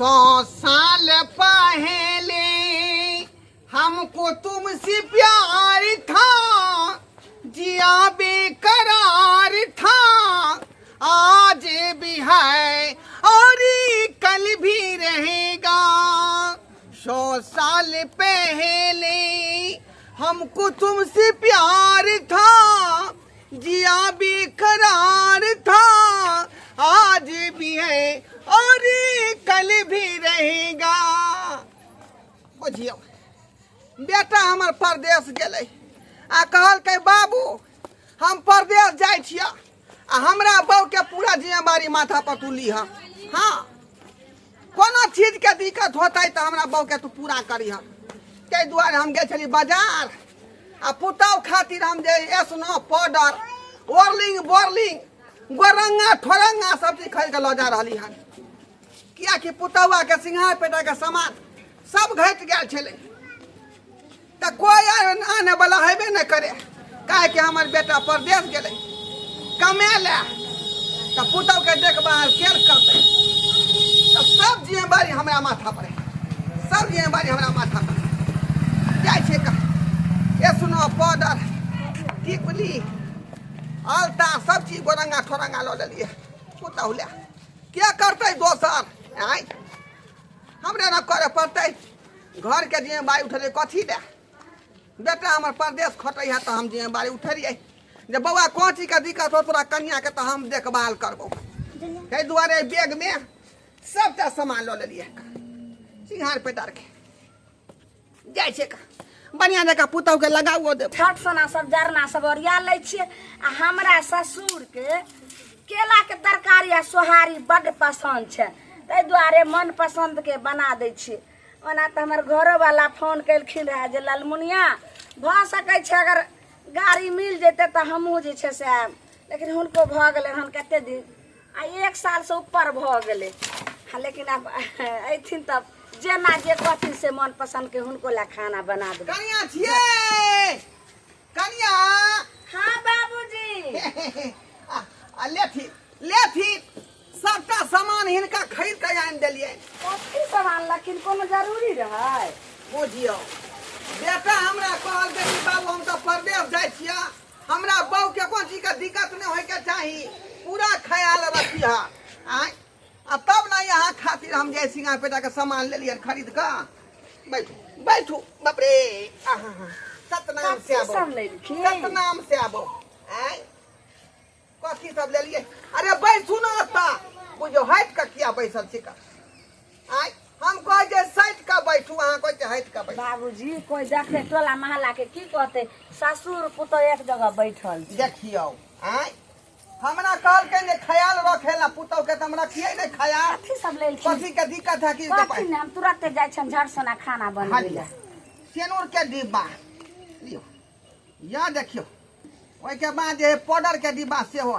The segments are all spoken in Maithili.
100 साल पहले हमको तुमसे प्यार था, जिया बेकरार था, आज भी है और कल भी रहेगा। 100 साल पहले हमको तुमसे प्यार था, जिया बेकरार था, आज भी है और कल भी रहेगा। बुझियौ, बेटा हमर परदेश गेलै आ कहलकै, बाबू, हम परदेश जाइ छियै आ हमरा बहूके पूरा जिम्मेवारी माथा पर तू लीह। हाँ, कोनो चीजके दिक्कत होतै तऽ हमरा बहूके तू पूरा करिह। ताहि दुआरे हम गेल छली बाजार आ पुतहु खातिर हम जे एसनो पाउडर, ओरलिंग बोरलिंग, गोरंगा ठोरंगा सब चीज खरीद कऽ लऽ जा रहली हन, कियाकि पुतहुआके सिंघार पेटाके सामान सब घटि गेल छलै, तऽ कोइ आने वाला हेबे नहि करे, काहेकि हमर बेटा परदेश गेलै कमे लए, तऽ पुतहुके देखभाल के करतै? तऽ सब जिम्मेवारी हमरा माथा पर है, सब जिम्मेवारी हमरा माथा पर जाइ छै। का एसनो पाउडर, टिकुली, अलता, सब चीज गोरंगा ठोरंगा लऽ लेलियै पुतहु लए। के करतै दोसर? आँय, हमरे ने करे पड़तै। घरके जिम्मेवारी उठेलियै कथी लए? बेटा हमर परदेश खटै है, तऽ हम जिम्मेवारी उठेलियै जे बौआ, कोन चीजके दिक्कत हो तोरा कनियाके तऽ हम देखभाल करबौ। ताहि दुआरे बैगमे सबटा सामान लऽ लेलियै सिंघार पेटारके। जाइ छै बढ़िआँ जकाँ पुतहुके लगाओ देब। छठ सोना सब जरना सब ओरिया लै छियै। आ हमरा ससुरके केलाके तरकारी आ सोहारी बड्ड पसन्द छै, ताहि दुआरे मन पसन्दके बना दै छियै। ओना तऽ हमर घरोवला फोन केलखिन रहए जे ललमुनिया, भऽ सकै छै अगर गाड़ी मिल जेतै तऽ हमहूँ जे छै से आयब, लेकिन हुनको भऽ गेलै हन कते दिन, आ एक सालसँ ऊपर भऽ गेलै। हँ, लेकिन आब अयथिन तब जेना जे कहथिन से मन पसन्दके हुनको लए खाना बना देबै। कनिया छियै, कनिया। हाँ बाबूजी। आ लेथिन, लेथिन, सबटा सामान हिनका खरीद के आनि देलियै। कथी सब आनलखिन? कोनो जरूरी रहै? बुझियौ, बेटा हमरा कहलकै कि बाबू, हम तऽ परदेश जाइ छियै, हमरा बहू के कोन चीज के दिक्कत नहि होइके चाही, पूरा ख्याल रखिह। आँय, आ तब ने यहाँ खातिर हम जे सिंगार पेटा के सामान लेलियै खरीद कऽ। बैठू, बैठू। बाप रे, आहा, सतनाम से कथी आबो। सब लेलखिन? सतनाम से आबो। आँय, कथी सब लेलियै? अरे बैसू ने ओतऽ। बुझियौ, हटि कऽ किया बैसल छी? का आँय, हम कहै जे सटि कऽ बैठू, अहाँ कहै छै हटि कऽ बैठू। बाबूजी, कोई देखते टोला मोहल्ला के की कहते, ससुर पुतोह एक जगह बैठल छै। देखियौ, आँय, हमरा कहलकै जे ख्याल रखे ला पुतहु के, तऽ हम रखियै ने ख्याल। कथी सब लेलखिन? कथी के दिक्कत है कि? कहथिन ने, हम तुरंते जाइ छियनि झट सोना खाना बनबै लए। सेनूर के डिब्बा लियौ, या देखियौ, ओहिके बाद जे पाउडर के डिब्बा सेहो,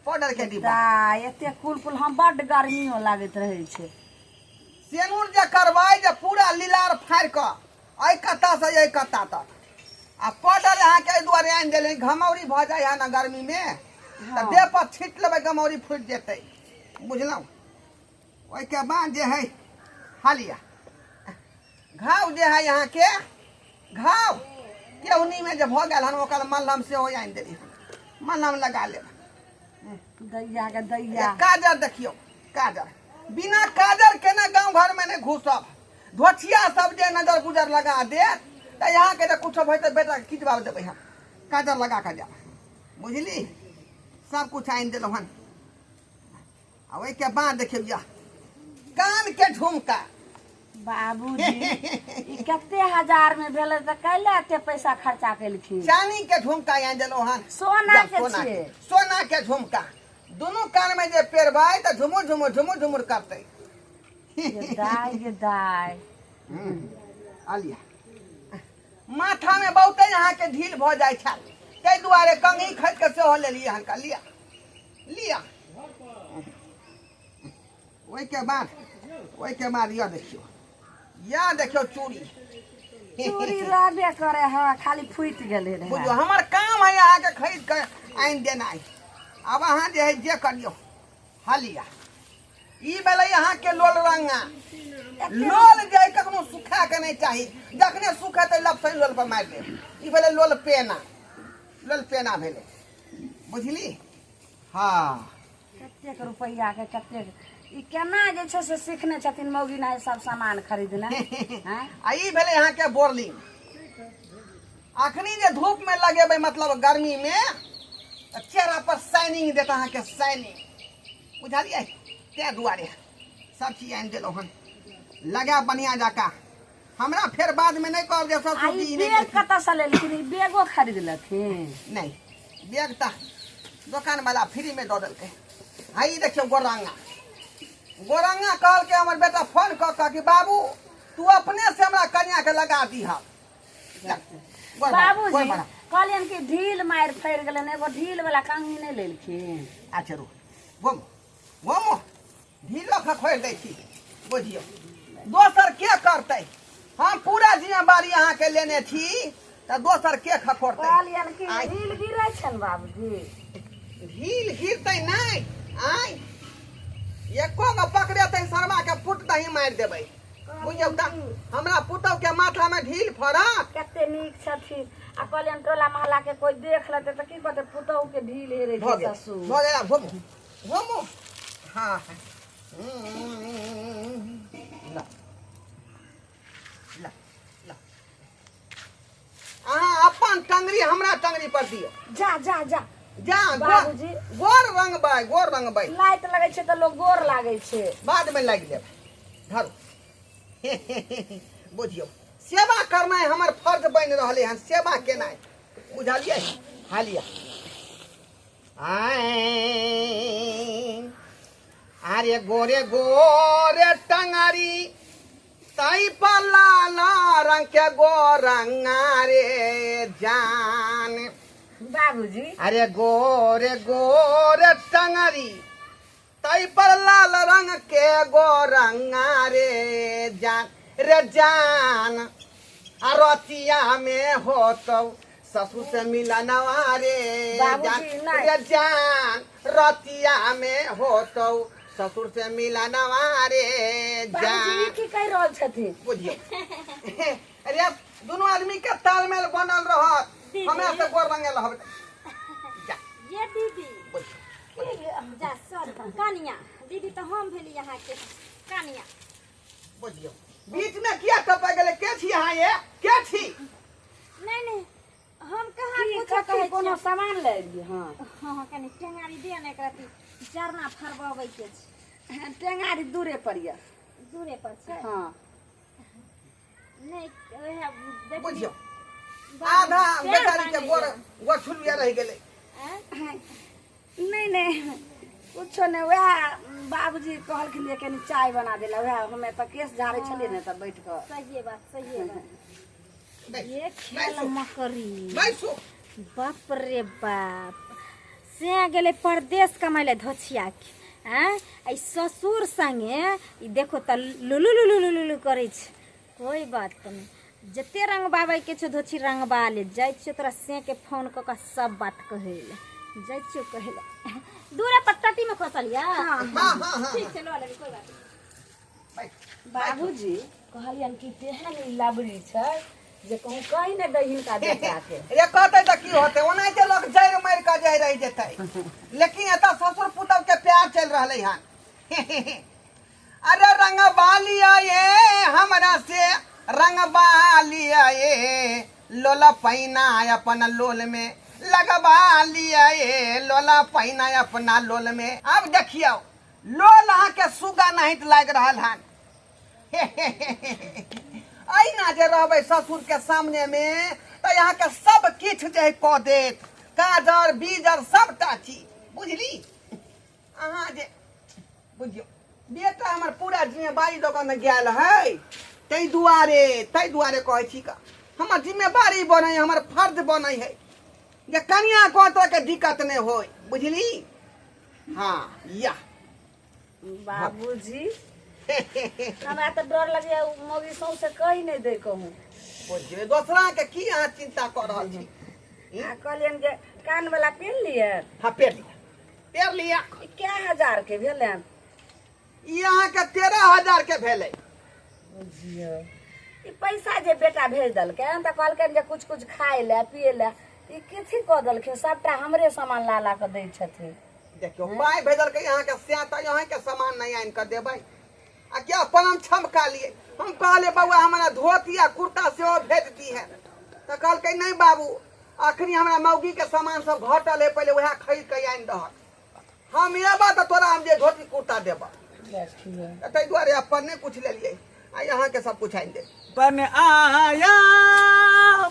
पाउडर के डिब्बा। दाइ, एते कुल कुल हम बड्ड गर्मियो लागैत रहै छै। सेनूर जे करबै जे पूरा लीलार फाड़ि कऽ एहि कत्ता से एहि कत्ता तक। आ पाउडर अहाँके एहि दुआरे आनि देलियै, घमौरी भऽ जाइ है ने गर्मीमे, तऽ देह पर छीट लेबै, घमौरी फूटि जेतै, बुझलहुँ? ओहिके बाद जे है हालिया घाव जे है अहाँके, घाव केहुनीमे जे भऽ गेल हन, ओकर मलहम सेहो आनि देली हन, मलहम लगा लेब। दैया के दैया। काजर देखियौ, काजर। बिना काजर के ने गाँव घरमे नहि घुसब। धोछिया सब जे नजर गुजर लगा देत तऽ यहाँके जे कुछो भऽ जेतै, बेटाके की जवाब देबै हम? काजर लगा कऽ जायब, बुझली? सब कुछ आनि देलहुँ हन। आ ओहिके बाद देखियौ, यह कान के झुमका। बाबूजी, ई कते हजार में भेलै तऽ कैले एते पैसा खर्चा केलखिन? चानी के झुमका आनि देलहुँ हन। सोना जा, के सोना छियै। सोना के झुमका दुनू कान में जे पेरबै तऽ झुमुर झुमुर झुमुर झुमुर करतै। गे दाइ, गे दाइ। आ लिअ। माथा में बहुते अहाँके ढील भऽ जाइ छल, ताहि दुआरे कंघी खरीद कऽ सेहो लेलियै हनका। लिअ, लिअ। ओहिके बाद यह देखियौ, यह देखियौ चूड़ी। चूड़ी रहबे करे है, खाली फूटि गेलै रहै। बुझियौ, हमर काम है अहाँके खरीद कऽ आनि देनाइ। आब अहाँ जे है जे करियौ। हलिया ई भेलै अहाँके लोल रंगा। लोल जे कखनो सुखा के नहि चाही, जखने सुखेतै लपसै लोल पर मारि देब। ई भेलै लोल पेना, लोल पेना भेलै, बुझली? हाँ। कतेक रुपैआ के कतेक ई केना जे छै से सीखने छथिन मौगी नाय सब सामान खरीदने आँय? आ ई भेलै अहाँके बोरलिंग। अखनी जे धूप में लगेबै, मतलब गर्मी में, तऽ चेहरा पर शाइनिंग देत अहाँके, शाइनिंग, बुझलियै? ताहि दुआरे सब चीज आनि देलहुँ हन, लगायब बढ़िआँ जकाँ। हमरा फेर बादमे नहि कहब जे आ ससुर ई जी ई नहि बैग देलखिन। कतऽसँ लेलखिन? ई बैगो खरीदलखिन? नहि, बैग तऽ दोकानवला फ्रीमे दऽ देलकै। हा, ई देखियौ गोरंगा। गोरंगा कहलकै हमर बेटा फोन कऽ कऽ कि बाबू तू अपने से हमरा कनियाके लगा दीह। बाबूजी कहलियनि कि ढील मारि फड़ि गेलनि, एगो ढील वाला कंघी नहि लेलखिन? अच्छा रुक, घुमो घुमो, ढीलो खखोरि दै छी। बुझियौ, दोसर के करतै? हम पूरा जिम्मेवारी अहाँके लेने छी तऽ दोसर के खखोरतै? कहलियनि कि आँय। ढील गिरै छनि बाबूजी? ढील गिरतै नहि। आँय, एको गो पकड़ेतै सरवा के फुट दही मारि देबै, बुझियौ तऽ। हमरा पुतहु के माथा में ढील फड़त। कते नीक छथिन। आ कहलियनि टोला मोहल्ला के कोई देख लेतै तऽ की कहतै, पुतहु के ढील हेरै भऽ छै गेल ससुर। भऽ गेल, आब घुमू घुमू। हाँ, ल ल ल, अहाँ अपन टंगरी हमरा टंगरी पर दियौ। जा जा जा। जा बाबूजी। गोर रंगबै, गोर रंगबै। लाइट लगै छै तऽ लोग गोर लागै छै। बादमे लागि लेब, धरू। बुझियौ, सेवा करनाइ हमर फर्ज बनि रहलै हन, सेवा केनाइ, बुझलियै? हालिया आय, अरे गोरे गोरे टंगरी तई पर लाल रंग के गोरंगा रे जान। बाबूजी। अरे गोरे गोरे टंगरी तई पर लाल रंग के गोरंगा रे जान रे जान, आ रतिया में होतौ ससुर से मिलनवा रे जान बाबूजी, नहीं। रे जान, रतिया में होतौ ससुर से मिलनवा रे बाबूजी, ई जान। की कहि रहल छथिन? बुझियौ, अरे दुनू आदमी के तालमेल बनल रहत। दीदी। हमरा से गोर रंगेल रहब जा। ये दीदी। बुझियौ। जा सर कनिया दीदी तऽ हम भेली अहाँके कनिया। बुझियौ, बीच में किया टपक गेलै? के छी अहाँ? ये के छी? नहीं नहीं, हम कहाँ की कुछो कथी कहै कोनो छियै। सामान ले एलियै? हँ हँ हँ, कनि टेंगारी दिअ ने, एकरा अथी जरना फरबबै के छै। टेंगारी दूरे पर यऽ। दूरे पर छै? हँ। नहि, ओएह देखली। बुझियौ, बाबू, आधा पैर बेचारी के बान्है गोर यऽ। गोर छुलिया रहि गेलै। आँय? नहि नहि, कुछो नहि। वएह बाबूजी कहलखिन जे कनि चाय बना देला, वएह हमे तऽ केश झाड़ै छलियै ने तऽ बैठ कऽ। सहिए बात, सहिए बात। बैसू, ये खेल बैसू, मकरी। बैसू। बाप रे बाप, से गेलै परदेश कमाइ लए धोछिया के, आँय, आ ई ससुर संगे ई देखो तऽ लुलु लुलु लुलु लुलु करै छै। कोई बात नहि, जते रंगबाबै के छौ धोछी रंगबा ले। जाइ छियौ तोरा से के फोन कऽ कऽ सब बात कहै लए जाइ छियौ, कहै लए। दूरे पर टटी में खसल या? हाँ हाँ हाँ। ठीक छै, लऽ लेबै, कोई बात नहि। बैठ। बाबूजी, कहलियनि कि तेहन ई लबड़ी छै जे कहूँ कहि नहि दै हिनका बेटा के। रे कहतै तऽ की होतै? ओनाहिते लोक जड़ि मरि कऽ जाइ रहि जेतै, लेकिन एतऽ ससुर पुतहु के प्यार चलि रहलै हन। अरे रंगबा लिया ये हमरा से, रंगबा लिया ये, लोला पैना अपन लोल में लगबा लिया ये, लोला पैना अपना लोल में। आब देखियौ, लोल अहाँके सुगा नाहित लागि रहल हन। अहिना जे रहबै ससुर के सामने में तऽ अहाँके सब किछु जे है कऽ देत, काजर बीजर सबटा चीज, बुझली? अहाँ जे बुझियौ, बेटा हमर पूरा जिम्मेवारी दऽ कऽ ने गेल है, ताहि दुआरे कहै छी का हमर जिम्मेवारी बनै, हमर फर्ज बनै है जे कनिया कोनो तरहके दिक्कत नहि होय, बुझली? हाँ, या। बाबूजी, हमरा तऽ डर लगैया ओ मौगी सौंसे कहि नहि दै कहूँ। बुझियौ, दोसराके की अहाँ चिन्ता कऽ रहल छी? आ कहलियनि जे कान वाला पेन लिअ। हाँ, पेर लिअ, पेर लिअ। ई कै हजार के भेलनि? ई अहाँके 13,000 के भेलै। बुझियौ, ई पैसा जे बेटा भेज देलकै तऽ कहलकै जे कुछ कुछ खाय लए पिए लए, ई कथी कऽ देलखिन? सबटा हमरे सामान ला ला कऽ दै छथिन। देखियौ, पाइ भेजलकै अहाँके सएह तऽ अहाँके सामान नहि आनि कऽ देबै आ क्या अपन हम छमका लिए। हम कहलियै बौआ हमरा धोती आ कुर्ता सेहो भेज दिहे, तऽ कहलकै नहि बाबू अखनी हमरा मौगीके सामान सब घटल है, पहिले वएह खरीद कऽ आनि दहक, हम एबऽ तऽ तोरा हम जे धोती कुर्ता देबऽ। ताहि दुआरे अपन नहि कुछ लेलियै आ अहाँके सब कुछ आनि देब। बन आया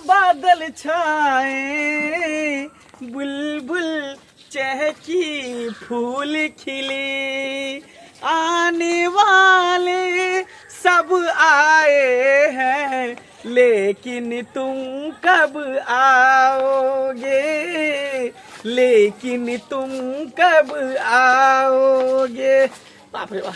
बादल छाए, बुलबुल चहकी फूल खिले, आने वाले सब आए हैं लेकिन तुम कब आओगे, लेकिन तुम कब आओगे। बाप रे बाप,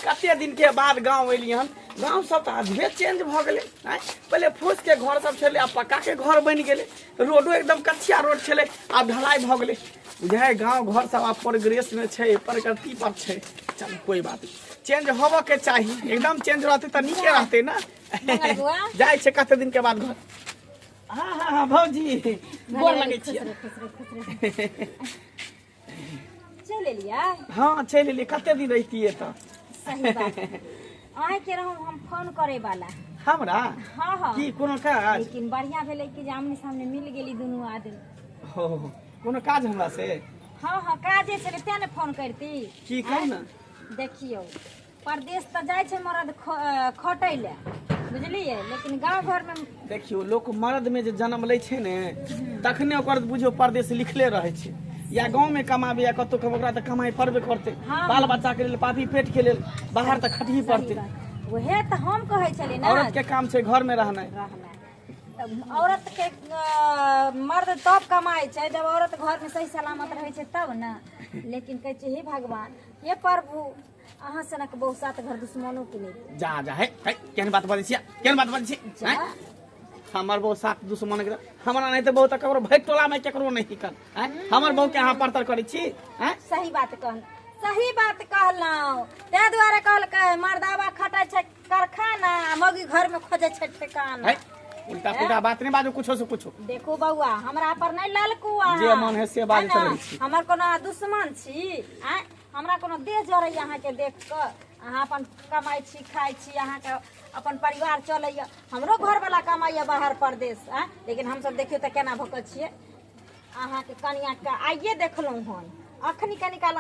कते दिन के बाद गाँव एलियै हन। गाँव सब तऽ अजबे चेंज भऽ गेलै। आँय, पहिले फूस के घर सब छलै, आब पक्का के घर बनि गेलै। रोडो एकदम कच्चा रोड छलै, आब ढलाई भऽ गेलै। बुझाइ गाँव घर सब आब प्रोग्रेस में छै, प्रगति पर छै। चलू कोई बात नहीं, चेंज होबऽ के चाही, एकदम चेंज रहतै तऽ नीके रहतै ने। मंगल बुआ। जाइ छै कते दिन के बाद घर। हाँ हाँ हाँ भौजी गोर लगै खुश छियै। रह, खुश रह, खुश रह। चलि एलियै? हाँ चलि एलियै, कते दिन रहितियै तऽ। सही बात। अहाँके रहूँ हम फोन करे वाला। हमरा? हाँ हाँ। की कोनो काज? लेकिन बढ़िया भेलै कि जे आमने सामने मिल गेली दुनू आदमी। हो, कोनो काज हमरा से? हाँ हाँ काजे छलै तें ने फोन करती। की कहू ने? देखियौ, परदेश तऽ जाइ छै मरद खटै लए, बुझलियै, लेकिन गाँव घरमे देखियौ, लोक मर्द में जे जन्म लै छै ने तखने ओकर बुझियौ परदेश लिखले रहै छै। या गाँव में कमाबे या कतौ कमाबे, ओकरा तऽ कमाइ पड़बे करतै। हाँ। बाल बच्चा के लेल, पापी पेट के लेल बाहर तऽ खटही सही पड़तै। बात। उहे तऽ हम कहै छलियै ने। औरत के काम छै घर में रहनाइ। रहनाइ। तऽ औरत के मर्द तब कमाइ छै जब औरत घर में सही सलामत रहै छै तब ने। लेकिन कहै छै हे भगवान, हे प्रभु, अहाँ सनक बहु सात घर दुश्मनो के नहि। जा जा, हे हे, केहन बात बजै छियै, केहन बात बजै छियै? जा। आँय? हमर बहु सात दुश्मन के, हमरा नहि तऽ बहु तऽ ककरो भरि टोला में केकरो नहि हिकल। आँय? हमर बहु के अहाँ परतर करै छी? आँय? सही बात कहलहुँ, सही बात कहलहुँ। ताहि दुआरे कहलकै मर्दाबा खटै छै कारखाना, मौगी घर में खोजै छै ठेकाना। है, उल्टा पुल्टा बात नहीं बाजू, कुछो से कुछो। देखू बौआ, हमरा पर नहीं ललकू अहाँ। जे मन है से बाजैत है ना? रहै छी। हमर कोनो दुश्मन छी? आँय, हमरा कोनो देह जरैया अहाँके देख कऽ? अहाँ अपन कमाइ छी, खाइ छी, अहाँके अपन परिवार चलैया। हमरो घरवला कमाइया बाहर परदेश, आँय, लेकिन हमसब देखियौ तऽ केना भऽ कऽ छियै। अहाँके कनियाँके आइए देखलहुँ हन, अखनी कनि काल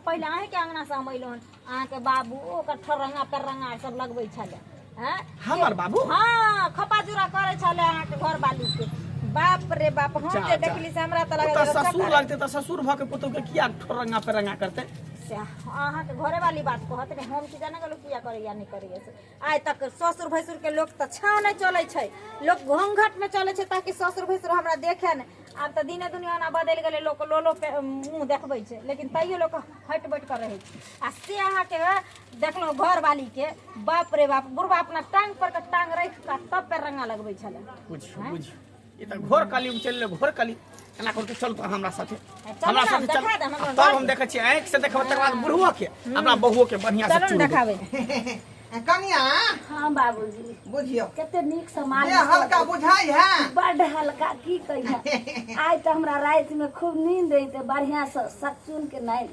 पहिले अहीँके अङ्गनासँ हम अयलहुँ हन। अहाँके बाबू ओकर ठरंगा पेरंगा सब लगबै छलै। आँय? हमर बाबू? हाँ, खोपा जुड़ा करै छलै अहाँके घरवालीके। बाप रे बाप, हम जा, जे जा। देखली से हमरा तऽ ओ लगल तऽ जे ससुर चक्कर। लगतै तऽ ससुर भऽ के पुतोह के किया ठोरंगा पेरंगा करतै? से अहाँके घरेवाली बात कहत ने, हम की जाने गेलहुँ किया करैया नहि करैया से। आइ तक ससुर भैंसुर के लोक तऽ छाँव नहि चलै छै, लोक घूंघट में चलै छै ताकि ससुर भैंसुर हमरा देखे नहि। आब तऽ दिने दुनिया ओना बदलि गेलै, लोक लोलो पे मुँह देखबै छै, लेकिन तैयो लोक हटि बैठ कऽ रहै छै। आ से अहाँके देखलहुँ घरवाली के, बाप रे बाप, बुढ़बा अपना टांग पर के टांग राखि कऽ तब पे रंगा लगबै छलै। बुझियौ, बुझियौ, ई तऽ घोर कलयुग चलि गेलै, घोर कलयुग। एना करू तऽ चलू तऽ हमरा साथे, चलू हमरा ने, साथे चलू। देखा देब हमरा तब हम घर। देखै छियै, आँखि से देखबै तकर बाद बुढ़बो के, अपना बहुओ के बढ़िआँ से चलू ने चुनबै। देखाबै। कनिया। हाँ बाबूजी। बुझियौ, कते नीक से मालिश देह हल्का करै। बुझाइ है? बड हल्का, की कहिया। आइ तऽ हमरा राति में खूब नींद अयतै, बढ़िया से सकचुन के नहि।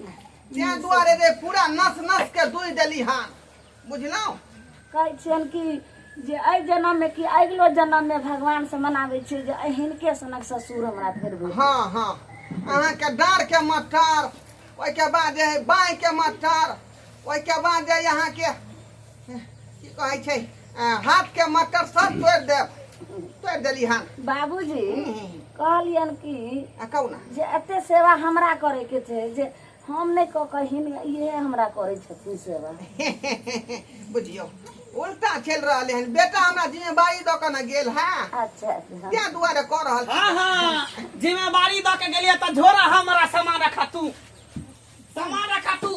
तें दुआरे रे पूरा नस नस के दुहि देली हन, बुझलहुँ? कहै छियनि कि जे एहि जन्म में कि अगिलो जन्म में भगवान से मनाबै छियै जे हिनके सनक ससुर हमरा फेर भेटत। हाँ हाँ, अहाँके डाँड़ के मटर, ओहिके बाद जे है बाँहि के मटर, ओहिके बाद जे अहाँके की कहै छै हाथ के मटर सब तोड़ि देब, तोड़ि देली हन। बाबूजी कहलियनि कि आ कहू ना। जे एते सेवा हमरा करे के छै जे हम नहि कऽ कऽ हिन इहे हमरा करै छथिन सेवा। बुझियौ, उल्टा चलि रहलै हन। बेटा हमरा जिम्मेवारी दऽ कऽ ने गेल है। अच्छा अच्छा। तें दुआरे कऽ रहल छी। हाँ हाँ, जिम्मेवारी दऽ के गेलियै तऽ झोरा हमरा सामान रखा तू, सामान रखा तू।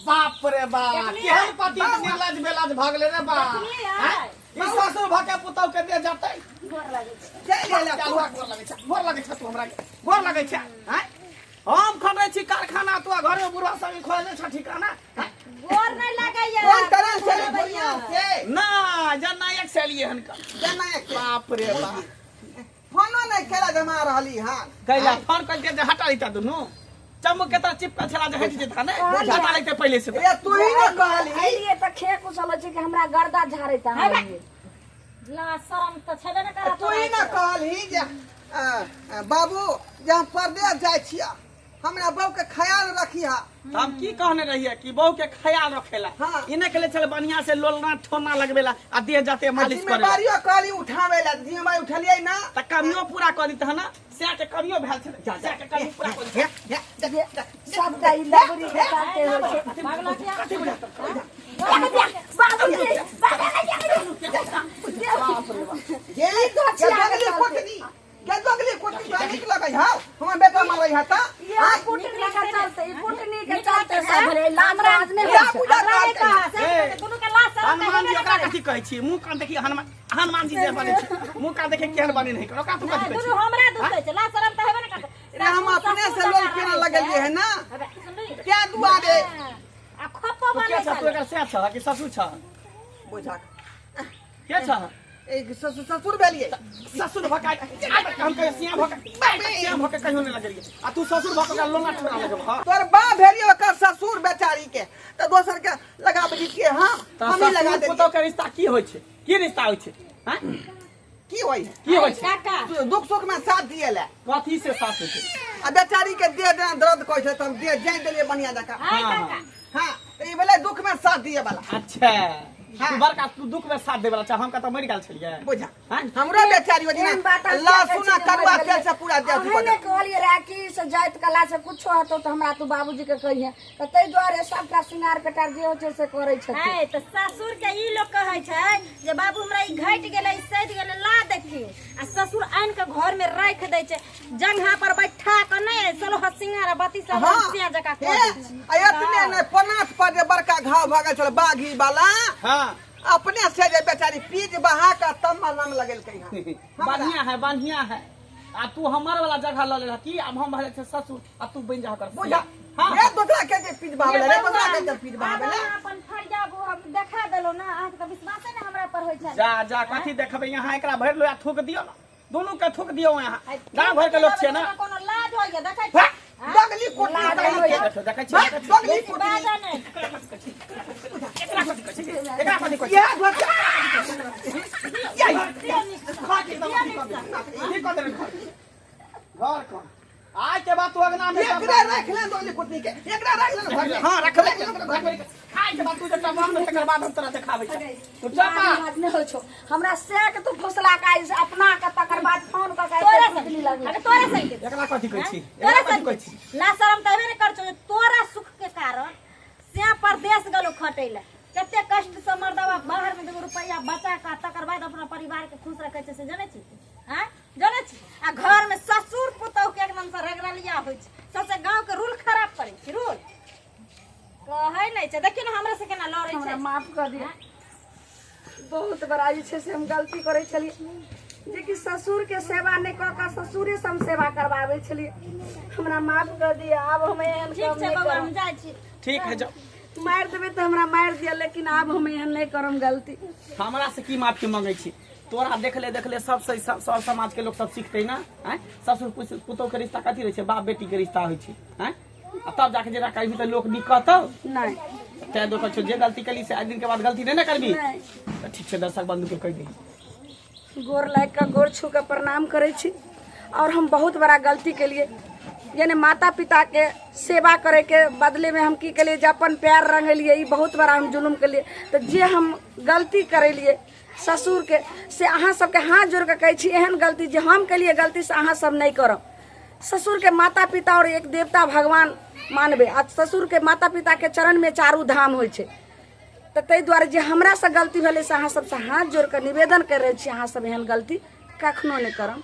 बाप रे बाप, केहन पति निर्लज बेलज भऽ गेलै रे बाप। देखलियै? आँय? ई ससुर भऽ के पुतहु के दे जतै। गोर लगै छै। चलि गेलै। चल, गोर लगै छै, गोर लगै छै तू हमरा के, गोर लगै छै। आँय? हम खटै छी कारखाना तू घर में बुढ़वा संगे खोजने छ ठिकाना। गोर नहीं लगैया। कोन तरह से बढ़िया से ना जननायक से लिए हन का। जननायक से। बाप रे बाप, फोनो नहीं केला जमा रहली हां। कैला फोन कर के जे हटा लेता दुनू चमक के तरह चिपकल छला जे हट जेता ने, हटा लेते पहले से। रे तू ही ने कहली। अइलिए तऽ खेत कुशल छै कि हमरा गर्दा झाड़ैत अहाँ अइलिए। ला शरम तऽ छेबे ने करत। तू ही ने कहलही जे बाबू जे हम परदेश जाइ छियै, हमरा बहू के ख्याल रखिहा। तऽ हम की कहने रहियै कि बहू के ख्याल रखेला। हाँ। इने के लिए चल बढ़िया से लोलना ठोना लगबेला आ देह जाते मालिश करेला। जिम्मेदारियो कहली उठावे ला, जिम्मेदारी उठलियै ना तऽ कमियो पूरा कऽ दितह ना, सएह के कमियो भेल छलै, सएह के कमी पूरा कऽ दितह। हे, हे, हे, हे। सबटा ई लबड़ी के चलते होइ छै। कथी बुझात? बाबूजी, ये के दोगली कोटनी, के दोगली कोटनी तो नीक लगै हौ, हमर बेटा मरै है त ये कुटनी के चलते, ई कुटनी के चलते सब भेलै, लाज राज नहि होइ या छै। पूजा करतै। ए, दुनू के लाज शरम तऽ हनुमान जी हेबे ने ओकरा करै। कथी कहै छी? मुँह कान देखी, हनुमान हनुमान जी जे बनै छै, मुँह कान देखी केहन बने नहीं कर, ओकरा तू कथी कहै दुनू छी? हमरा दुसै छै, लाज शरम तऽ हेबे ने करतै। रे हम अपने से लोल केना लगलियै है ना, सुनली? क्या दुआरे आ खोपो तू के बनै छ? तू छलै। एकर सएह छह कि ससुर छह? बुझा के छह? एक ससुर ससुर भेलियै। ससुर भऽ के हम कहियो सिया भऽ के, सिया भऽ के कहियो नहि लगलियै, आ तू ससुर भऽ के ओकरा लोना ठोना लगबह? तोर बा भेलियै ओकर ससुर बेचारी के, तऽ दोसर के लगाबै दितियै। हम तऽ हमही लगा ससुर देलियै। पुतोह के रिश्ता की होइ छै? की रिश्ता होइ छै? हँ? की होइ है? की होइ छै? काका दुख सुख में साथ दिए ला। कथी से साथ होइ छै? आ बेचारी के देह देना दर्द कहै छै तऽ हम देह जानि देलियै बढ़िया जकाँ। हाय हाँ, काका। हाँ, तऽ ई भेलै दुख में साथ दिए वाला। अच्छा, हाँ। तू बड़का, तू दुख में साथ देवला छ, हम कतऽ मरि गेल छलियै? बुझा हाँ? हमरो बेचारी ओहि एहन बात दिना हम किया कहै लहसुन आ छी जे करुआ मरि तेल से पूरा देह अहें ने धुपल। कहलियै रहए कि से जाइत कला से कुछो हेतौ तऽ हमरा तू बाबूजी के कहिहे, तऽ ताहि दुआरे सबटा श्रृंगार पेटार जे होइ छै से करै छथिन। है तऽ ससुर के ई लोग कहै छै जे बाबू हमरा ई घटि गेलै, ई सधि गेलै, ला देखी, आ ससुर आनि के घर में राखि दै छै, जंघा पर बैठा के नहि सोलह सिंगार आ बत्ती सब हाँ सिया जकाँ हे, कऽ दै छै। आ एतने नहि, पनाथ पर जे बड़का घाव भऽ गेल छल बाघी वाला, हाँ, अपने से जे बेचारी पीज बहा के तब मलम लगेलकै हन। बढ़िया है, बढ़िया है। आ तू हमर वाला जगह लऽ लेलह की? आब हम भऽ जाइ छै ससुर आ तू बनि जा ओकर बुझा। हाँ। रे दोसरा के जे पीज बहावे रे, दोसरा के जे पीज आब बहावे अहाँ अपन फरियाबू, हम देखा देलहुँ ने, अहाँके तऽ विश्वासे ने हमरा पर होइ छल। जा जा, कथी देखबै यहाँ? एकरा भरि लो आ थूक दियौ ने, दुनू के थूक दियौ। यहाँ गाँव घर के लोग छियै ने। कोनो लाज होइया देखै छी? हा? दोगली कोटनी लाज कहीं होइया। के। देखियौ, देखै छी, भाग, देखै छी। दोगली कोटनी। बाजऽ नहि। एकरा कथी कहै छी? एकरा कथी कहै छी? इएह दोसरा घर के एकदम अथी कऽ देलकै। अथी कऽ देलकै घर। घर कोन? आइ के बाद तू अगना में एकरा राख ले दोगली कोटनी के, एकरा राख ले घर में। हाँ, रखबै, रखबै। आइ के बाद तू जब टमाम ने तकर बाद हम तोरा देखाबै छी। तू चुप आ। लाज नहि होइ छौ हमरा से के तू फुसला के आइ से अपना के तकर बाद फोन कऽ के तोरा एते कुटनी लगलै। अरे तोरा संगे। एकरा कथी कहै छी? तोरा एकरा कथी संगे। कहै छी? लाज शरम तऽ हेबे ने करै छौ जे तोरा सुख के कारण से परदेश गेलौ खटै लए, कते कष्ट से मर्दवा बाहर में दूगो रुपैआ बचा कऽ तकर बाद अपना परिवार के खुश रखै छै, से जनै छी आँय? जनै छी? आ घर में ससुर पुतहु के एकदम से रगड़लिया होइ छै, सबसे गाँव के रूल खराब करै छै। रूल कहै नहि छै। देखियौ ने हमरा से केना लड़ै हमरा छै। माफ कऽ दिअ, बहुत बड़ा जे छै से हम गलती करै छलियै जेकि ससुरके सेवा नहि कऽ कऽ ससुरेसँ हम सेवा करबाबै छलियै। हमरा माफ कऽ दिअ, आब हम एहन ठीक काम छै नहि बौआ, हम करब। जाइ छी। ठीक है, जाओ। मारि देबै तऽ हमरा मारि दिअ, लेकिन आब हम एहन नहि करब गलती। हमरा से की माफी मांगै छी? तोरा देखले देखले सब से सब सब समाज के लोग सब सीखते ना। आँय, ससुर पुतोह के रिश्ता कथी रहै छै? बाप बेटी के रिश्ता होइ छै। आँय, आ तब जाके जेना कहबी तऽ लोक नीक कहतौ नहि? तैं दोसर छौ जे गलती कली से आइ दिन के बाद गलती नहि ने करबी? नहि। तऽ ठीक छै, दर्शक बंधु के कहि दही। गोर लागि कऽ गोर छू कऽ प्रणाम करै छी, और हम बहुत बड़ा गलती केलिए, यानी माता पिता के सेवा करे के बदले में हम की केलिए जे अपन पैर रंगेलिए। ई बहुत बड़ा हम जुलुम केलिए। तऽ जे हम गलती करेलिए ससुर के, से अहाँ सबके हाथ जोड़ कऽ कहै छी, एहन गलती जे हम केलिए गलती से अहाँ सब नहि करब। ससुर के माता पिता और एक देवता भगवान मानबै, आ ससुर के माता पिता के चरण में चारू धाम होइ छै। तऽ ताहि दुआरे जे हमरासँ गलती भेलै से अहाँ सबसँ हाथ जोड़ कऽ निवेदन करि रहल छी, अहाँ सब एहन गलती कखनो नहि करब।